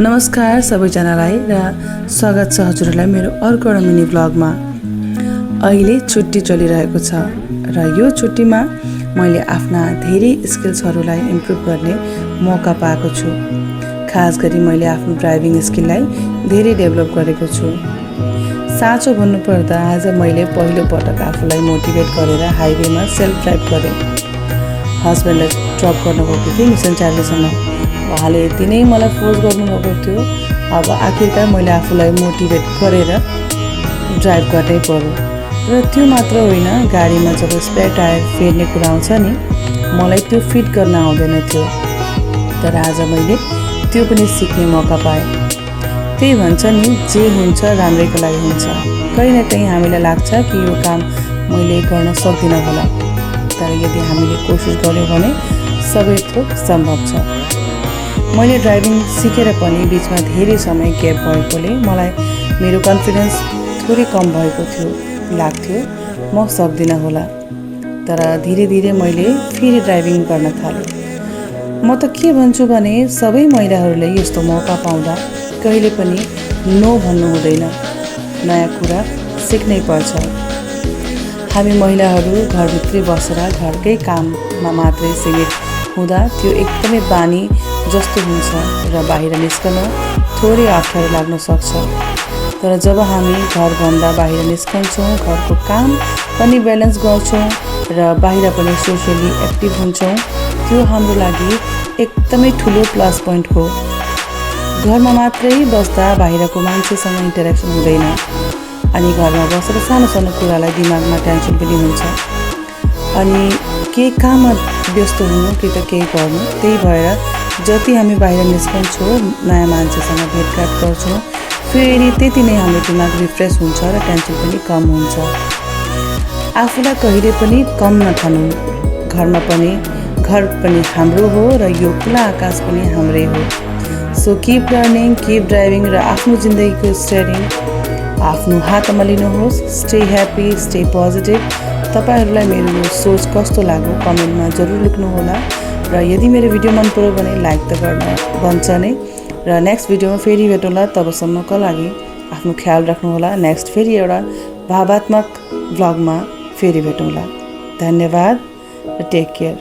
नमस्कार सबैजनालाई र स्वागत छ हजुरहरूलाई मेरो अर्को एउटा मिनी भ्लगमा। अहिले छुट्टी चलिरहेको छ र यो छुट्टीमा मैले आफ्ना धेरै स्किल्सहरूलाई इम्प्रुभ गर्ने मौका पाएको छु। खास गरी मैले आफ्नो ड्राइभिङ स्किललाई धेरै डेभलप गरेको छु। साँचो भन्नुपर्दा आज मैले पहिलो पटक आफूलाई मोटिभेट गरेर हाइवेमा सेल्फ ड्राइभ गरेँ। हस्बेन्डलाई ड्रप गर्न गएको थिएँ मिसन चार्लीसम्म। उहाँले यति नै मलाई फोर्स गर्नुभएको थियो। अब आखिरकार मैले आफूलाई मोटिभेट गरेर ड्राइभ गर्नै पर्यो। र त्यो मात्र होइन, गाडीमा जब स्पेयर टायर फेर्ने कुरा आउँछ नि, मलाई त्यो फिट गर्न आउँदैन थियो। तर आज मैले त्यो पनि सिक्ने मौका पाएँ। त्यही भन्छ नि, जे हुन्छ राम्रैको लागि हुन्छ। कहीँ न कहीँ हामीलाई लाग्छ कि यो काम मैले गर्न सक्दिनँ होला, तर यदि हामीले कोसिस गऱ्यौँ भने सबै थोक सम्भव छ। मैले ड्राइभिङ सिकेर पनि बिचमा धेरै समय ग्याप भएकोले मलाई मेरो कन्फिडेन्स थोरै कम भएको थियो। लाग्थ्यो म सक्दिनँ होला। तर धीरे धीरे मैले फेरि ड्राइभिङ गर्न थालेँ। म त के भन्छु भने सबै महिलाहरूले यस्तो मौका पाउँदा कहिले पनि नो भन्नु हुँदैन। नयाँ कुरा सिक्नै पर्छ। हामी महिलाहरू घरभित्रै बसेर घरकै काममा मात्रै सीमित हुँदा त्यो एकदमै बानी जस्तो हुन्छ र बाहिर निस्कन थोरै अप्ठ्यारो लाग्न सक्छ। तर जब हामी घरभन्दा बाहिर निस्कन्छौँ, घरको काम पनि ब्यालेन्स गर्छौँ र बाहिर पनि सोसियली एक्टिभ हुन्छौँ, त्यो हाम्रो लागि एकदमै ठुलो प्लस पोइन्ट हो। घरमा मात्रै बस्दा बाहिरको मान्छेसँग इन्टरेक्सन हुँदैन अनि घरमा बसेर सानो सानो कुरालाई दिमागमा टेन्सन पनि हुन्छ अनि केही काममा व्यस्त हुनु कि त केही गर्नु। त्यही भएर जति हामी बाहिर निस्कन्छौँ, नयाँ मान्छेसँग भेटघाट गर्छौँ, फेरि त्यति नै हाम्रो दिमाग रिफ्रेस हुन्छ र टेन्सन पनि कम हुन्छ। आफूलाई कहिले पनि कम नठानौँ। घर पनि हाम्रो हो र यो खुला आकाश पनि हाम्रै हो। So keep learning, keep driving र आफ्नो जिन्दगीको स्टियरिङ आफ्नो हातमा लिनुहोस्। Stay happy, stay positive. तपाईँहरूलाई मेरो यो सोच कस्तो लाग्यो कमेन्टमा जरुर लेख्नुहोला र यदि मेरो भिडियो मन पर्यो भने लाइक त गर्न भन्छ नै। र नेक्स्ट भिडियोमा फेरि भेटौँला। तबसम्मको लागि आफ्नो ख्याल राख्नुहोला। नेक्स्ट फेरि एउटा भावात्मक भ्लगमा फेरि भेटौँला। धन्यवाद र टेक केयर।